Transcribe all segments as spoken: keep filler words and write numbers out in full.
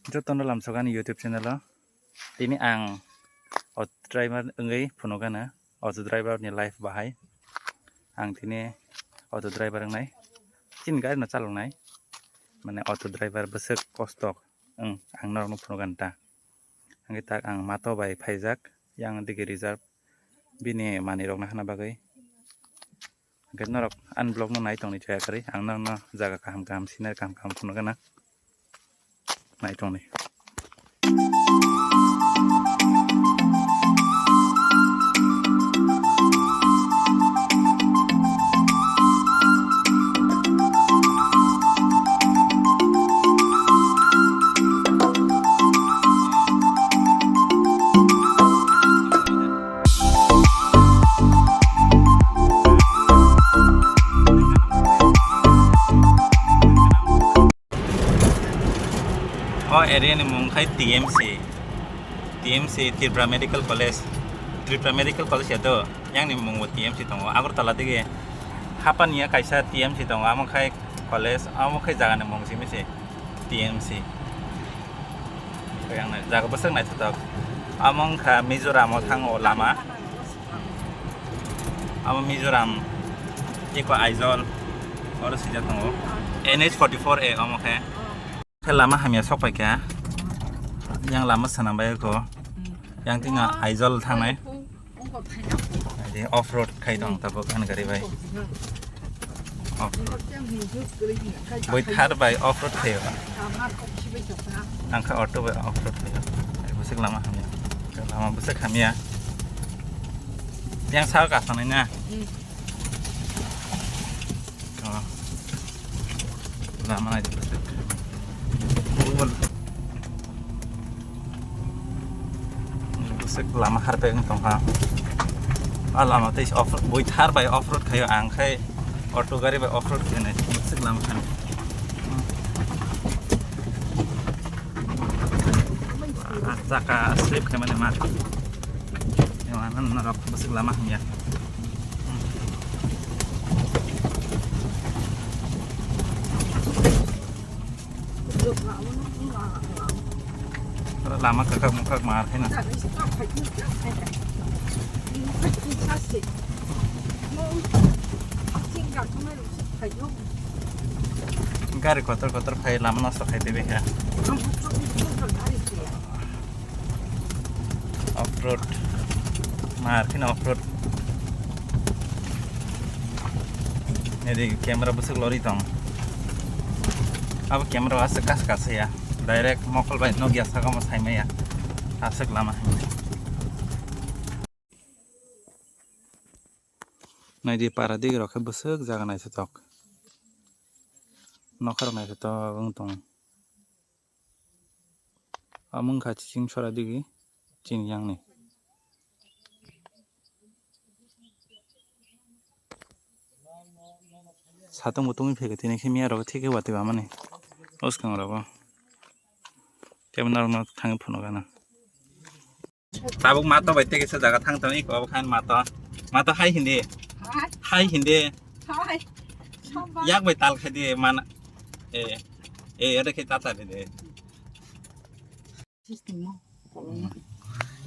Jotono lamsok ani YouTube channel o. Tini ang auto driver wngwi phunukgana, auto driver ni life bahai. Ang tini auto driver wngnai, chini gari no chaloknai, mane auto driver bwswk kosto wng, ang norokno phunukgana ta. Hwnkhe tak ang mato bai phaijak, yang digi reserve bini manwi rokno hana bagwi. Hwnkhe norok ani vlog no nai tongni chaya kwrwi, ang norokno jaga kaham kaham, scenery kaham kaham phunukgana. Nai tongni. O area ni mung khai T M C, T M C Tripura Medical College, Tripura Medical College ya to, yang ni mung bo T M C tongo. Agartala dige hapani ya kaisa T M C tongo, amo khai college, amo khai jaga ni mung simi se T M C. Yang nai jaga bwswk naithotok. Amo wngkha Mizoram o thango lama. Amo Mizoram, eko Aizawl, oro swijak tongo. N H forty-four A omo khe. Khe lama hamya sok paikha. Yang lama swnam bai eko. Yang tino Aizawl thangnai. Adi off road khai tong tabuk ani gari bai. Off road. Boi thar bai off road khaio. Ang kha auto bai off road khaio. Bwswk lama hamya. Lama bwswk hamya. Yang sao ka sanai na. Oh. Lama nai bwswk. Bwswk lama harpek wng tongkha. A lama tei off, boi thar bai off road khaio, ang khai auto gari bai off road khainai. Bwswk lama khan. Ah, chaka slip khaimani ma. Yang mana norok bwswk lama hamya. Lama kwkhak mukhak mar khaina. Gari kotor kotor phai lama nosto khai tebe kha. Off road. Mar khe off road. Nedi camera bwswk lori tong. Abo camera o aswk kas kas ya. Direct mokol bai nokya saka mo sai maya. Aswk lama hai. Naidi para digi rok khe bwswk jaga naithotok. Nokha rok naithotok wng tong. Omo wngkha chiching sora digi chini yang ni. Satung bo tungwi phaikha tini khe miya rok thik khe watwi bamani. O swkang rogo. Tei bo norok no thangwi phunukgana. Tabuk mato bai tei kisa jaga thang tong iko khan mato. Mato hai hindi. Hai. Hai hindi. Hai. Yak bai tal khai di mana. Eh. Eh, ada khe tata di de.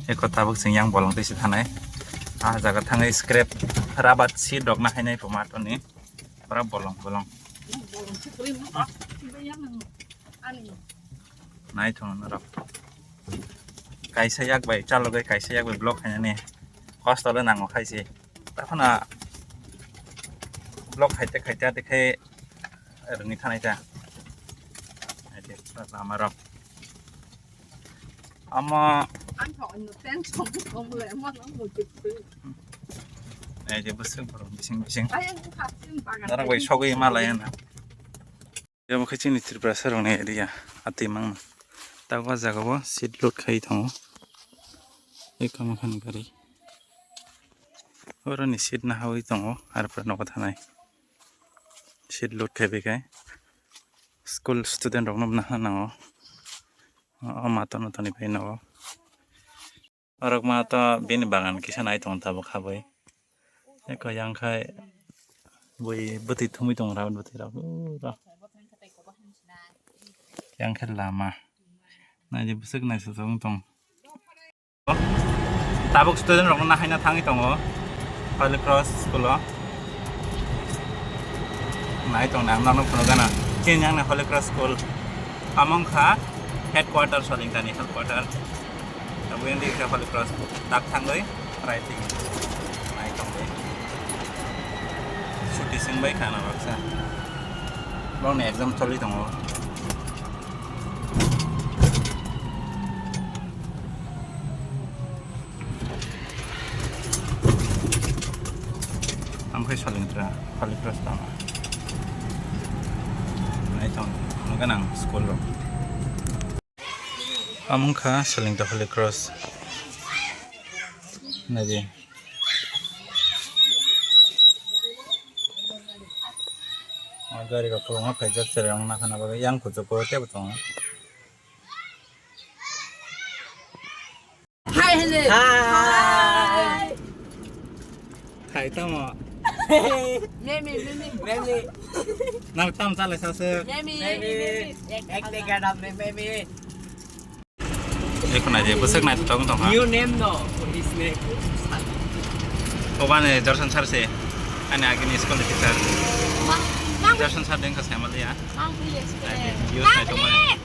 Eko tabuk sing yang bolong tei si thanai. Ah, jaga thangwi scrap rabat si dok na hainai po mato ni. Pura bolong bolong. Nai thung norok. Kaisa yak bai chalogwi kaisa yak bai block khainani kosto le nango khaisi. Takhana block khaite khaite ate khe rwngwi thanai ta. Ate lama rok. Ama Ai je bwswk borok bising bising. Norok bai sogwi malai na. Omo khe chini Tripurasa rokni area, atwi mangno. Tabuk o jaga o seat load khai tongo. Tei kamo khe ni gari. Oro ni seat nahawi tongo, arpore nogo thanai. Seat load khai bai khai. School student rokno nahana nango. O mato no toni pai nogo. Norok ma to bini bagan kisa nai tong tabuk habwi. Eko yang khai bui bwtwi thumwi tong rabbit bwtwi rok pura. Yang khe lama. Naidi bwswk naisajak wng tong. Tabuk student rokno nahaina thangwi tongo Holy Cross school o. Nai tong nang nang phunukgana. Chini yang Holy Cross school. Among kha headquarter Solingtani headquarter. Tabuk yang dikhe Holy Cross tak thangwi writing. Nai tongwi. Suti singbai khana baksa. Bongni exam choli tongo. Ang khai Solingtra, Holy Cross tama. Nai tong, ano ganang school rok. Among kha Solingta Holy Cross. Naidi. O gari rok kwbangma phaijak, cherai rok nakhana bagwi yang kuchugo teibo tongo. Hi, hello. Hi. Hi. Hi, tamo. Memi, memi. Memi. Nang tam chale sase. Memi. Memi. Ek de gadam ne memi. Ekho nai je, bwswk nai tong tong ha. New name no, his name. Obane Darshan sir se. Ani agini school ni teacher. Ma, ma. Darshan sir dengka se mali ya. Ang yes. Ai, views nai tong mani.